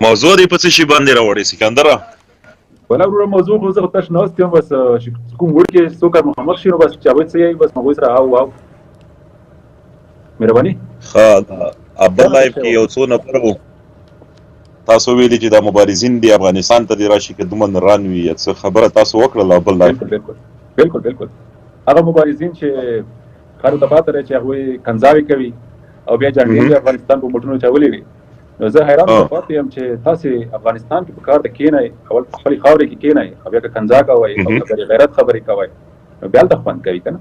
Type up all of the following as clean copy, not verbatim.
موضوع دې په څه شي باندې راوړې سکندره؟ ولا وروره، موضوع خو زه خو تش ناست یم، بس چې کوم وړکې څوک مخامخ شي نو بس چې هغوی څه یې بس هغوی سره او او مهرباني. ښه، بل لایف کې یو څو نفر وو، تاسو ویلي چې دا مبارزین دي افغانستان ته دي راشي که دومره نران وي یا څه خبره تاسو وکړله بل لایف. بالکل بالکل بالکل، هغه مبارزین چې خلکو ته پاته چې هغوی کنځاوې کوي او بیا جنډې د افغانستان په موټرونو چولې وي، نو زه حیران پاتې یم چې تاسو افغانستان کې په کار د کینای، اول په خپلې خاورې کې کینای او بیا که کنځا کوئ او خبرې غیرت خبرې کوئ نو بیا هلته خوند کوي که نه؟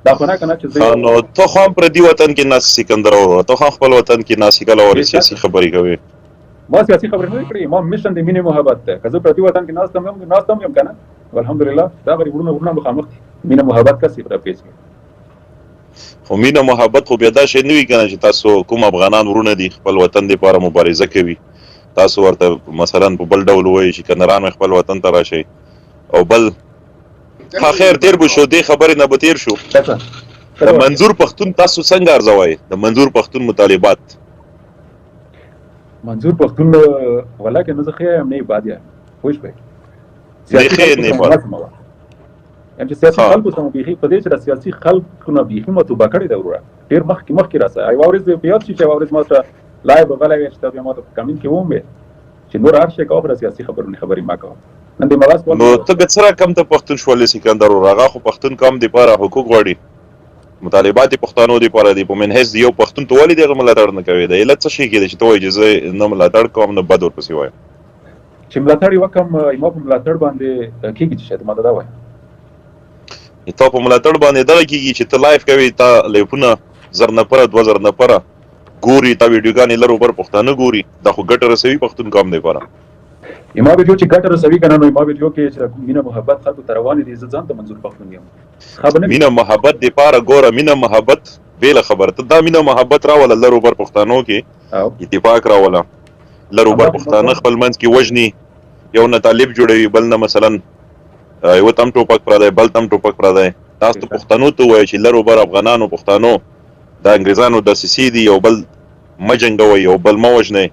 دا خو نه که نه چې زه نو ته خو هم پردي وطن کې ناست سکندر وروره، ته خو هم خپل وطن کې ناست یې، کله ورې سیاسي خبرې کوې؟ ما سیاسي خبرې نه کړې، ما mission د مینې محبت دی. که زه پردي وطن کې ناست هم ناست هم یم که نه، الحمدلله دا غریب وروڼه وروڼه مخامخ دي، مینه محبت کسې پر پیڅ. خو مینه محبت خو بیا دا شی نه وي که نه چې تاسو کوم افغانان ورونه دي خپل وطن دپاره مبارزه کوي، تاسو ورته مثلا په بل ډول ووایئ چې که نران خپل وطن ته راشئ او بل. ښه خیر، تېر به شو، دې خبرې نه به تېر شو. د منظور پښتون تاسو څنګه ارزوئ، د منظور پښتون مطالبات؟ منظور پښتون ولا که نه زه ښه یم نه یې بد یم، پوه شوې؟ نه ښه نه بد. یعنی چې سیاسي خلکو سره بیخي په دې چې د سیاسي خلکو نه بیخي ما توبه کړې ده وروره، ډېر مخکې مخکې راسه. یوه ورځ په یاد شي چې یوه ورځ ما سره live غلی وې چې ته بیا ما ته په comment کې وومې چې نور هر شی کوه خو د سیاسي خبرو خبرې مه کوه. نن دې مغز نو ته به څه رقم ته پښتون شولې سکندر وروره؟ هغه خو پښتون قوم دپاره حقوق غواړي، مطالبات پښتانو دپاره دي، په من حیث یو پښتون ته ولې د هغه ملاتړ نه کوې؟ د علت څه شی کې دی چې ته وایې چې زه نه ملاتړ کوم نه بد ورپسې وایم؟ چې ملاتړ یې وکړم، ما په ملاتړ باندې کېږي چې شاید ما ته دا وایي ته په ملاتړ باندې دغه کېږي چې ته live کوې، تا لایفونه 1000 نفره 2000 نفره ګوري، تا ویډیوګانې لر او بر پښتانه ګوري، دا خو ګټه رسوي پښتون قوم دپاره. ما ویډیو چې ګټه رسوي که نه، نو ما ویډیو کې چې کوم مینه محبت خلکو ته روانې دي، زه ځان ته منظور پښتون یم. مینه محبت دپاره ګوره، مینه محبت بېله خبره، ته دا مینه محبت راوله لر او بر پښتانو کې اتفاق راوله، لر او بر پښتانه خپل منځ کې وژني، یو نه طالب جوړوي، بل نه مثلا یو تم ټوپک پردی، بل تم ټوپک پردی. تاسو ته پښتنو ته ووایئ چې لر او بر افغانانو پښتانو د انګریزانو دسیسې دي، یو بل مه جنګوئ، یو بل مه وژنئ،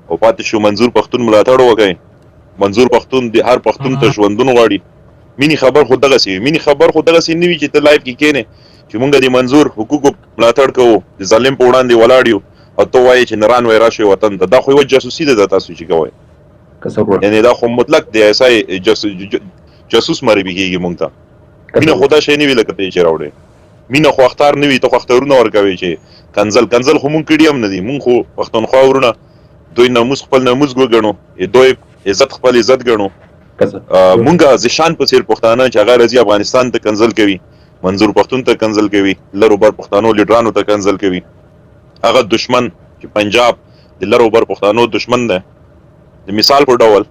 او پاتې شو منظور پښتون ملاتړ وکړئ. منظور پښتون د هر پښتون ته ژوندون غواړي. مینې خبر خو دغسې وي، مینې خبر خو دغسې نه وي چې ته live کې کښېنې چې مونږ د منظور حقوقو ملاتړ کوو، د ظالم په وړاندې ولاړ یو، او ته وایې چې نران وای راشئ وطن ته. دا خو یوه جاسوسي ده دا تاسو چې کوئ، یعنې دا خو مطلق د ایس آی جاسوس معرفي کېږي مونږ ته. مینه خو دا شی نه وي لکه ته یې چې راوړې، مینه خو اختار نه وي، ته خو اخترونه ورکوې چې کنځل کنځل خو مونږ کړي هم نه دي. مونږ خو پښتونخوا وروڼه دوی ناموس خپل ناموس وګڼو، دوی عزت خپل عزت ګڼو. مونږ ذیشان په څېر پښتانه چې هغه راځي افغانستان ته کنځل کوي، منظور پښتون ته کنځل کوي، لر او بر پښتانو لیډرانو ته کنځل کوي، هغه دشمن چې پنجاب د لر او بر پښتانو دشمن دی. د مثال په ډول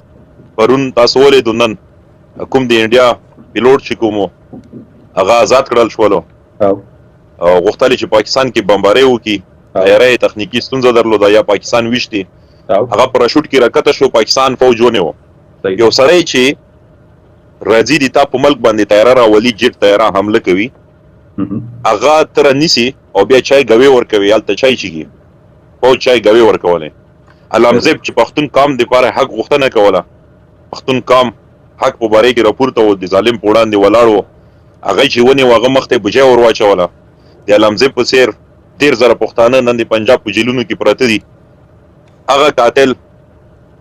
پرون تاسو ولیدو نن کوم د انډیا پیلوټ چې کوم هغه آزاد کړل شولو او غوښتل چې پاکستان کې بمبارۍ وکړي، طیاره یې تخنیکي ستونزه درلوده یا پاکستان ویشتي، هغه پراشوټ کې راکته شو، پاکستان فوج ونیو. یو سړی چې راځي د تا په ملک باندې طیاره راولي، جیټ طیاره حمله کوي، هغه تر نیسي او بیا چای ګوي ورکوي، هلته چای چیږي، فوج چای ګوي ورکولې. علامزیب چې پښتون قام دپاره حق غوښتنه کوله، پښتون قام حق په باره کې راپورته و، د ظالم په وړاندې ولاړ و، هغه چې ونیو هغه مخ ته یې بوجۍ ور واچوله. د علامزیب په څېر ډېر زره پښتانه نن د پنجاب په جیلونو کې پراته دي. هغه قاتل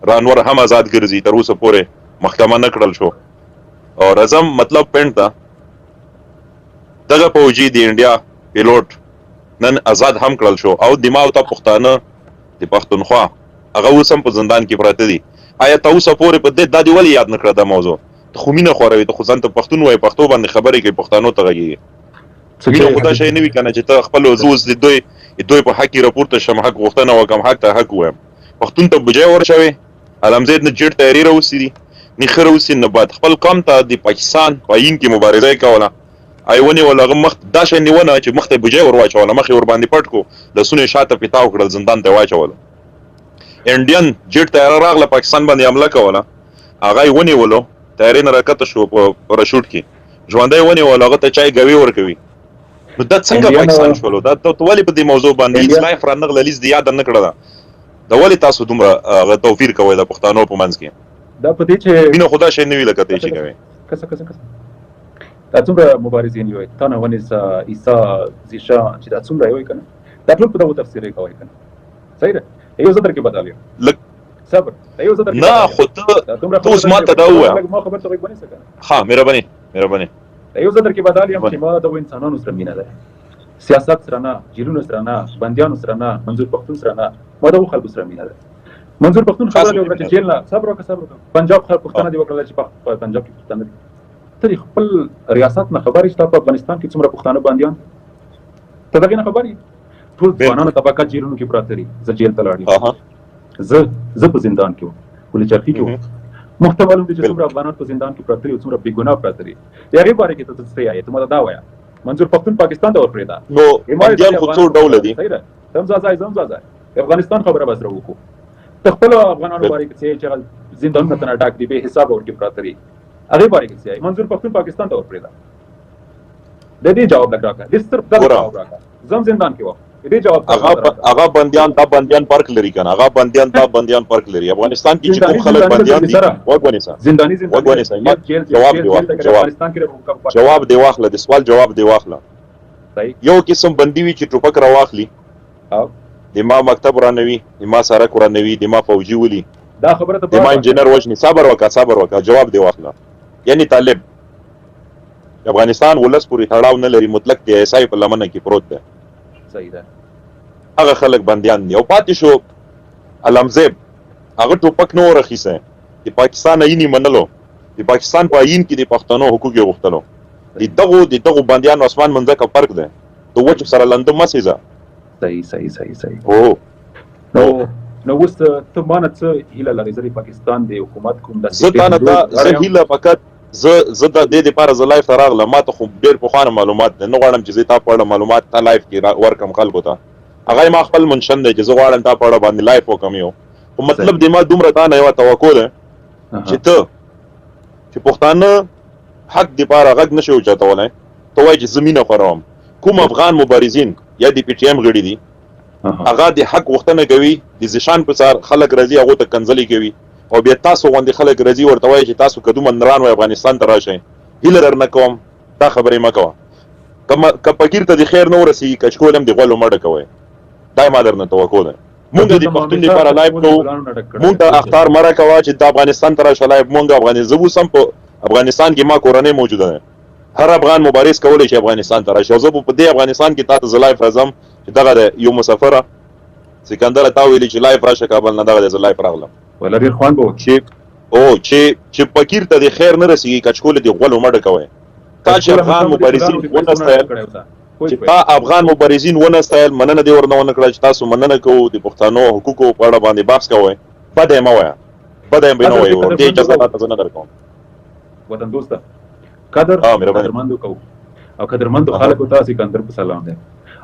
رانور هم آزاد ګرځي، تر اوسه پورې محکمه نه کړل شو. او راځم مطلب پینټ ته، دغه فوجي د انډیا پیلوټ نن آزاد هم کړل شو، او دماغ ته پښتانه د پښتونخوا هغه اوس هم په زندان کې پراته دي. آیا تا اوسه پورې په دې دا دې ولې یاد نه کړه دا موضوع؟ ته خو مینه خوروې، ته خو ځان ته پښتون وایې، پښتو باندې خبرې کوې، پښتانو ته غږېږې. مینه خو دا شی نه وي که نه چې ته خپل زه اوس د دوی په حق کې راپورته شم، حق غوښتنه وکړم، حق ته حق ووایم. پښتون ته بوجۍ ورچوې، علمزید نه جیټ طیارې راوستي دي، نه ښه راوستي نه بد. خپل قوم ته د پاکستان په آیین کې مبارزه یې کوله، هغه یې ونیول، هغه مخ دا شی نیونه چې مخ ته یې بوجۍ ور واچوله، مخ یې ورباندې پټ کړو، لاسونه یې شاته پې تاو کړل، زندان ته یې واچولو. انډین جیټ طیاره راغله، پاکستان باندې حمله کوله، هغه یې ونیولو، طیارې نه راکښته شو په پراشوټ کې، ژوندی ونیول، هغه ته چای ګوي ورکوي. نو دا څنګه پاکستان شولو؟ دا ته ولې په دې موضوع باندې هیڅ live رانغله، لیز دې یاده نه کړله. دا ولې تاسو دومره هغه توپیر کوئ د پښتنو په منځ کې؟ دا په دې چې مینه خو دا شی نه وي لکه ته یې چې کوې. کسه کسه کسه دا څومره مبارزین یو تا نه ونیسه، عیسی، ذیشان، چې دا څومره یو کنه، دا ټول په دغو تفسیرې کوي کنه. صحیح ده، یو زه درکې بدل یم. لږ صبر، یو زه درکې نه خو ته ته اوس ما ته دا ووایه. ما خبر ته غوږ ونیسه کنه. ښه، مهرباني مهرباني. یو زه درکې بدل یم چې ما دغو انسانانو سره مینه ده، سیاست سره نه، جیلونو سره نه، بندیانو سره نه، منظور پښتون سره نه، ما دغو خلکو سره مینه ده. منظور پښتون خبره دی وکړه چې جیل نه، صبر وکړه صبر وکړه، پنجاب خلک پښتانه دی وکړل چې په پنجاب کې پښتانه دي. ته د خپل ریاست نه خبر یې چې په افغانستان کې څومره پښتانه بندیان دي؟ ته دغې نه خبر یې؟ ټول ځوانانو طبقه جیلونو کې پراته دي. زه جیل ته لاړ یم، زه په زندان کې وم، پولې چرخي کې وم. موږ ته معلوم دي چې څومره افغانان په زندان کې پراته دي او څومره بې ګناه پراته دي. د هغې باره کې ته څه یې؟ ته ماته دا وایه، منظور پښتون پاکستان ته ورپرېږده. نو بندیان خو څو ډوله دي؟ صحیح ده، زه هم ځای، زه هم ځای د افغانستان خبره به سره وکړو. ته خپل افغانانو باره کې څه یې چې هغه زندانونه ته نه ډک دي، بې حسابه ورکې پراته دي، هغې باره کې څه یې؟ منظور پښتون پاکستان ته ورپرېږده. د دې جواب لږ راکړه، د صرف دغه جواب راکړه. زه هم زندان کې وم، دې جواب هغه بندیان دا بندیان فرق لري کنه، هغه بندیان دا بندیان فرق لري. افغانستان کې چې کوم خلک بندیان دي، وګ ونیسه، زنداني وګ ونیسه، جواب دی واخله، جواب دی واخله، د سوال جواب دی واخله. یو قسم بندي وي چې ټوپک راواخلي، د ما مکتب ورانوي، د ما سرک ورانوي، د ما فوجي ولي، دا خبره ته د ما انجینر وژني. صبر وکړه صبر وکړه، جواب دی واخله. یعنی طالب افغانستان ولس پورې تړاو نه لري، مطلق د ایس آی په لمنه کې پروت دی. صحیح ده، هغه خلک بندیان دي. او پاتې شو علمزیب، هغه ټوپک نه ورخیسه، د پاکستان آیین یې منلو، د پاکستان په آیین کې د پښتنو حقوق یې غوښتلو. د دغو بندیانو اسمان منځکه فرق دی، د وچو سره لنده مه سېزه. صحیح صحیح صحیح صحیح. هو. نو اوس ته ما نه څه هیله لرې؟ زه د پاکستان د حکومت کوم داسې زه تا نه دا زه هیله فقط زه زه د دې دپاره زه live ته راغلم. ما ته خو ډېر پخوانه معلومات دی، نه غواړم چې زه تا په اړه معلومات تا live کې ورکړم خلکو ته. هغه ما خپل منشن دی چې زه غواړم تا په اړه باندې live وکړم. یو خو مطلب دی ما دومره تا نه یوه توقع ده چې ته چې پښتانه حق دپاره غږ نه شي اوچتولی، ته وایې چې زه مینه خوروم. کوم افغان مبارزین یا د پي ټي ایم غړي دي، هغه د حق غوښتنه کوي، د ذیشان په څار خلک راځي هغو ته کنځلې کوي، او بیا تاسو غوندې خلک راځي ورته وایي چې تاسو که دومره نران وای افغانستان ته راشئ، هیله درنه کوم دا خبرې مه کوه. که فقیر ته د خیر نه ورسېږي، کچکول هم د غولو مه ډکوئ. دا ما درنه توقع ده. مونږ د پښتون لپاره live کوو، مونږ ته اخطار مه راکوه چې د افغانستان ته راشه live. مونږ افغانستان، زه اوس هم په افغانستان کې ما کورنۍ موجوده ده، هر افغان مبارز کولی شي افغانستان ته راشي. او زه په دې افغانستان کې تا ته زه live راځم چې دغه دی یو مسافره سکندره، تا ویلي چې live راشه کابل نه، دغه دی زه live راغلم. ولا ډېر خوند به وکړي. چې او چې فقیر ته د خیر نه رسېږي، کچکول د غولو مه ډکوئ. تا چې افغان مبارزین ونه ستایل، چې تا افغان مبارزین ونه ستایل، مننه دې ورنه ونه کړه چې تاسو مننه کوو د پښتنو حقوقو په اړه باندې بحث کوئ. بده یې مه وایه، بده یې به نه وایي ورور، دې اجازه تاته زه نه درکوم. وطن دوسته، قدر قدرمندو کوو او قدرمندو خلکو ته سکندر په سلام دی،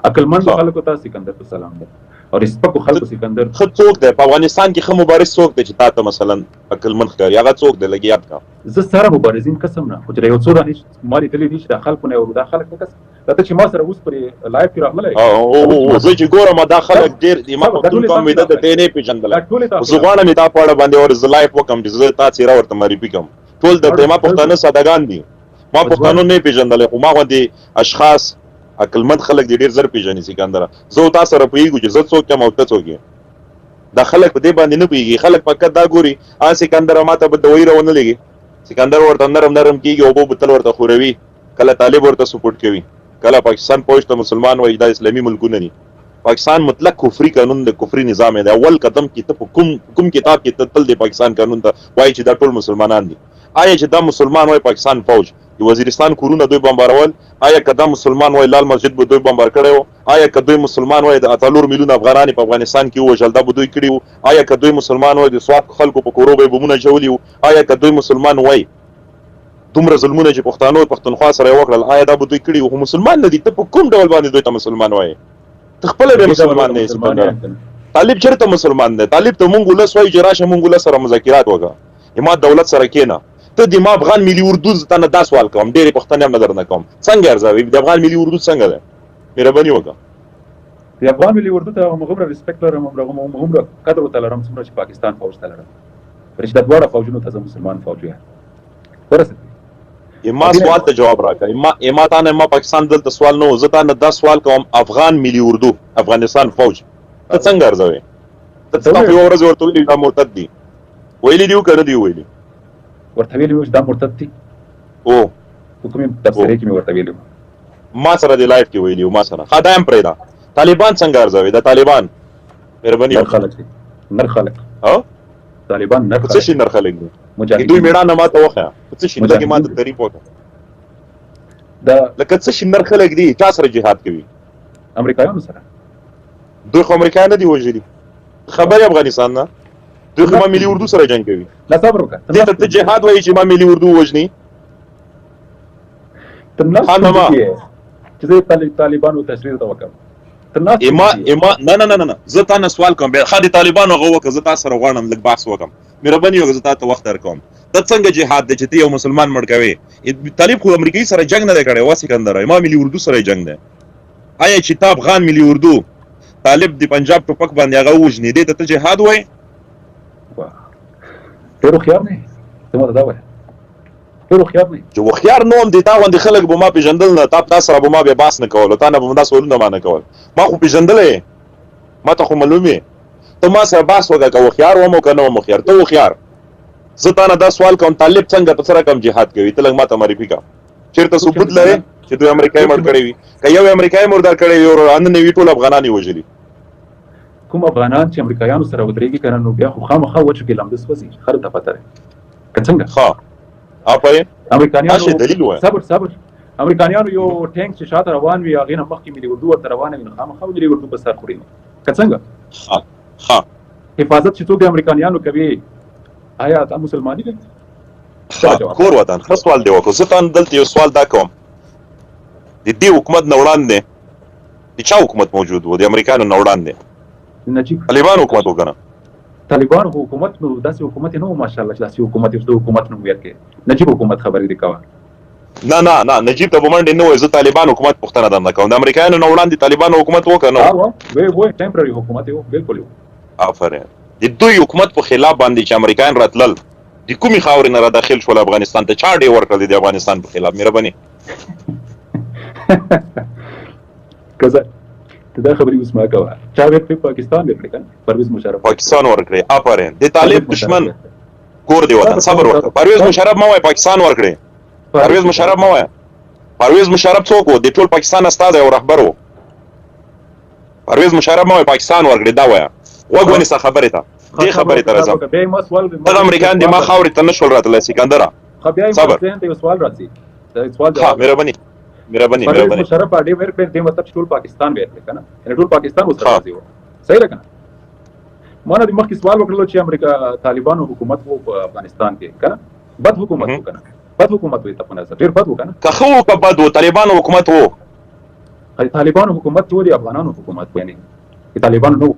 عقلمندو خلکو ته سکندر په سلام دی، او د سپکو خلکو سکندر. ښه څوک دی په افغانستان کې؟ ښه مبارز څوک دی چې تا ته مثلا عقلمند ښکاري؟ هغه څوک دی لږ یاد کړه. زه سره مبارزین قسم نه، خو چې یو څو دانې ما لیدلي دي چې د خلکو نه یو دا خلک نه قسم دا ته چې ما سره اوس پرې live کې راغلی. زه چې ګورم دا خلک ډېر دي، ما پښتون قوم ویده ده، ته یې نه پېژندلی. زه غواړم تا په اړه باندې ور زه live وکړم چې زه تا څېره ورته معرفي کړم. ټول د ما پښتانه سادهګان دي، ما پښتانه نه پېژندلی، خو ما غوندې اشخاص عقلمند خلک دي ډېر زر پېژني سکندره. زه او تا سره پوهېږو چې زه څوک یم او ته څوک یې. دا خلک په دې باندې نه پوهېږي، خلک فقط دا ګوري سکندره ما ته به دوایي راونه لېږي. سکندر ورته نرم نرم کېږي، اوبه بوتل ورته خوروي، کله طالب ورته سپورټ کوي، کله پاکستان پوځ ته مسلمان وایي دا اسلامي ملکونه دي. پاکستان مطلق کفري قانون دی، کفري نظام دی. اول قدم کې ته په کوم کتاب کې ته تل د پاکستان قانون ته وایي چې دا ټول مسلمانان دي؟ آیا چې دا مسلمان وایي پاکستان فوج د وزیرستان کورونه دوی بمبارول؟ آیا که دا مسلمان وای لال مسجد به دوی بمبار کړی و؟ آیا که دوی مسلمان وای د 4 میلیونه افغانان په افغانستان کې ووژل دا به دوی کړي وو؟ آیا که دوی مسلمان وای د سوات خلکو په کورو به یې بمونه اچولي وو؟ آیا که دوی مسلمان وای دومره ظلمونه چې پښتانو پښتونخوا سره یې وکړل آیا دا به دوی کړي وو؟ خو مسلمان نه دي. ته په کوم ډول باندې دوی ته مسلمان وایې؟ ته خپله به مسلمان نه یې. طالب چېرته مسلمان دی؟ طالب ته مونږ ولس وایو چې راشه مونږ ولس سره مذاکرات وکړه، ما دولت سره کښېنه. ته د ما افغان ملي اردو زه تا نه دا سوال کوم، ډېرې پوښتنې هم نه درنه کوم، څنګه ارزوې د افغان ملي اردو څنګه دی؟ مهرباني وکړه. د افغان ملي اردو ته همغومره ریسپیکټ لرم، همغومره قدر ورته لرم څومره چې پاکستان فوج ته لرم. ولې چې دا دواړه فوجونو ته زه مسلمان فوج وایم. ورسېدې. ما سوال ته جواب راکړه. ما تا نه ما پاکستان دلته سوال نه و، زه تا نه دا سوال کوم، افغان ملي اردو، افغانستان فوج ته څنګه ارزوې؟ ته تا خو یوه ورځ ورته ویلي دا مرتد دي، ویلي دي که نه دي ویلي؟ ورته ویلي مې چې دا مرتد دي. او په کومې تبصرې کې مې ورته ویلي وو؟ ما سره د لایف کې ویلي وو ما سره. ښه دا هم پرېږده، طالبان څنګه ارزوې؟ دا طالبان مهرباني نر خلک دي، نر خلک. ها طالبان نر په څه شي نر خلک دي؟ دوی مېړانه ما ته وښیه، په څه شي؟ لږ ما ته تعریف وکړه. دا لکه څه شي نر خلک دي؟ چا سره جهاد کوي؟ امریکایانو سره. دوی خو امریکا نه دي وژلي، خبرې افغانستان نه، دوی خو ما ملي اردو سره جنګ کوي. لا صبر وکړه، دې ته ته جهاد وایي چې ما ملي اردو وژني؟ ته ناست چې زه طالبانو تشریح ته وکړم. اما اما نه نه نه نه، زه تا نه سوال کوم. بیا د طالبانو هغه وکړه، زه تا سره غواړم لږ بحث وکړم. مهرباني وکړه، زه تا ته وخت درکوم. ته څنګه جهاد دی چې ته یو مسلمان مړ کوې؟ طالب خو امریکایي سره جنګ نه دی کړی وا سکندر، ما ملي اردو سره جنګ دی. آیا چې تا افغان ملي اردو طالب د پنجاب ټوپک باندې هغه ووژني، دې ته ته جهاد وایې؟ ډېر هوښیار نه یې، ته ماته دا وایه، ډېر هوښیار نه یې. چې هوښیار نه وم، د تا غوندې خلک به ما پېژندل نه، تا سره به ما بیا بحث نه کولو، تا نه به دا سوالونه ما نه کول. ما خو پېژندلی یې، ما ته خو معلوم یې. ته ما سره بحث وکړه که هوښیار وم او که نه وم هوښیار. ته هوښیار، زه تا نه دا سوال کوم، طالب څنګه په څه رقم جهاد کوي؟ ته لږ ما ته معرفي کړه. چېرته ثبوت لرې چې دوی امریکایي مړ کړی وي؟ که یو امریکایي مردار کړی وي، وروره نن وي ټول افغانان یې وژلي. کوم افغانان چې امریکایانو سره ودرېږي که نه، نو بیا خو خامخا وچو کې لامده سوځي، خلکو ته پته ده که څنګه؟ ښه آفرین. امریکایانو دلیل ووایه. صبر صبر، امریکایانو یو ټانک چې شاته روان وي، هغې نه مخکې ملي اردو ورته روانه وي، نو خامخا ملي اردو په سر خوري نو که څنګه؟ ښه ښه. حفاظت چې څوک د امریکایانو کوي، آیا دا مسلماني ده؟ ښه کور وطن، ښه سوال دی وکړو. زه تا دلته یو سوال دا کوم، د دې حکومت نه وړاندې د چا حکومت موجود وو؟ د امریکایانو نه وړاندې نجیب طالبان حکومت وکنه؟ طالبان حکومت نو داسې حکومت نه و ماشاءالله چې داسې حکومت یې حکومت نوم ورکړي. نجیب حکومت خبرې دې کوه. نه نه نه، نجیب ته به منډې نه وایي، زه طالبان حکومت پوښتنه درنه کوم. د امریکایانو نه وړاندې طالبانو حکومت وکړه؟ نه وی وی، ټمپرري حکومت یې و، بالکل یې. آفرین. د دوی حکومت په خلاف باندې چې امریکایان راتلل، د کومې خاورې نه را داخل شول افغانستان ته؟ چا ډېر ورکړل د افغانستان په خلاف؟ مهرباني. که زه ته دا خبرې اوس ما کوه، چا ورکړې؟ پاکستان ورکړې که نه؟ پرویز مشرف پاکستان ورکړې. آفرین. د طالب دشمن کور دی وطن، صبر وکړه. پرویز مشرف مه وایه، پاکستان ورکړې. پرویز مشرف مه وایه. پرویز مشرف څوک و؟ د ټول پاکستان استازی او رهبر و. پرویز مشرف مه وایه، پاکستان ورکړې دا وایه. غوږ ونیسه خبرې ته، دې خبرې ته راځم. دغه امریکایان د ما خاورې ته نه شول راتلی سکندره. صبر. یو سوال راځي، سوال. ښه مهرباني مهرباني مهرباني. مشرف اډې ورکړې، دې مطلب چې ټول پاکستان ورکړې که نه؟ یعنې ټول پاکستان ورسره راضي و، صحیح ده که نه؟ ما نه د مخکې سوال وکړلو چې امریکا طالبانو حکومت وو په افغانستان کې که نه؟ بد حکومت وو که نه؟ بد حکومت وو ته په نظر، ډېر بد وو که نه؟ که ښه وو که بد وو، طالبانو حکومت وو. طالبانو حکومت وو، د افغانانو حکومت وو، یعنې د طالبانو نه وو.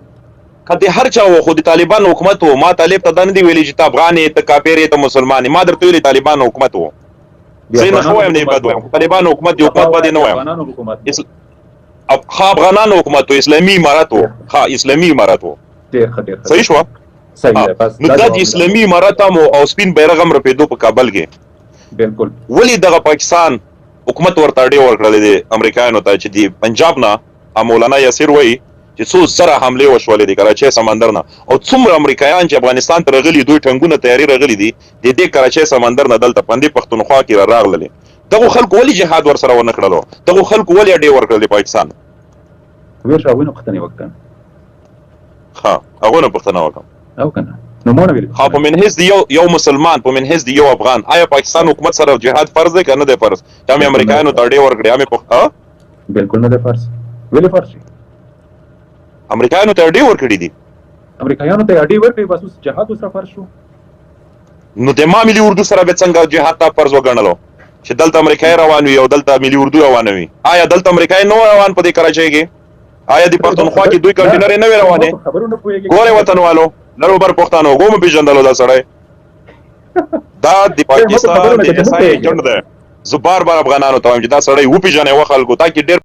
که د هر چا وو، خو د طالبانو حکومت وو. ما طالب ته دا نه دی ویلي چې ته افغان یې، ته کافر یې، ته مسلمان یې. ما درته ویلي طالبانو حکومت وو. زه یې نه ښه وایم نه یې بد وایم، خو طالبانو حکومت دی، حکومت بد یې نه وایم. ښه افغانانو حکومت وو، اسلامي امارت وو. ښه اسلامي امارت وو. صحیح شوه؟ نو دا د اسلامي امارت هم او سپین بیرغ هم رپېدو په کابل کې. بالکل. ولې دغه پاکستان حکومت ورته اډې ورکړلې دي امریکایانو ته چې د پنجاب نه مولانا یاسر وایي چې څو زره حملې وشولې د کراچۍ سمندر نه، او څومره امریکایان چې افغانستان ته راغلي، دوی ټنګونه تیاري راغلي دي د دې کراچۍ سمندر نه دلته پندې پښتونخوا کې را راغللې. دغو خلکو ولې جهاد ورسره ونه کړلو؟ دغو خلکو ولې اډې ورکړلې پاکستان؟ ویش هغوی نه پوښتنې وکړه. ښه هغوی نه پوښتنه وکړم. او که نه نو مونه ویل. ښه په منحیث د یو مسلمان، په منحیث د یو افغان، آیا پاکستان حکومت سره جهاد فرض دی که نه دی فرض؟ چې هم امریکایانو ته اډې ورکړې، هم یې بالکل نه دی فرض. ولې فرض شي؟ امریکایانو ته اډې ورکړې دي. امریکایانو ته اډې ورکړې، بس اوس جهاد ورسره فرض شو. نو د ما ملي اردو سره به څنګه جهاد ته فرض وګڼلو چې دلته امریکایي روان وي او دلته ملي اردو روانه وي؟ آیا دلته امریکایي نه روان په دې کراچۍ کې؟ آیا د پښتونخوا کې دوی کنټینرې نه وې روانې؟ ګورې وطنوالو، لر و بر پښتانو، ګومو پېژندلو دا سړی. دا د پاکستان د ایس آی ایجنټ دی. زه بار بار افغانانو ته وایم چې دا سړی وپېژنئ وخلکو، تاکې ډېر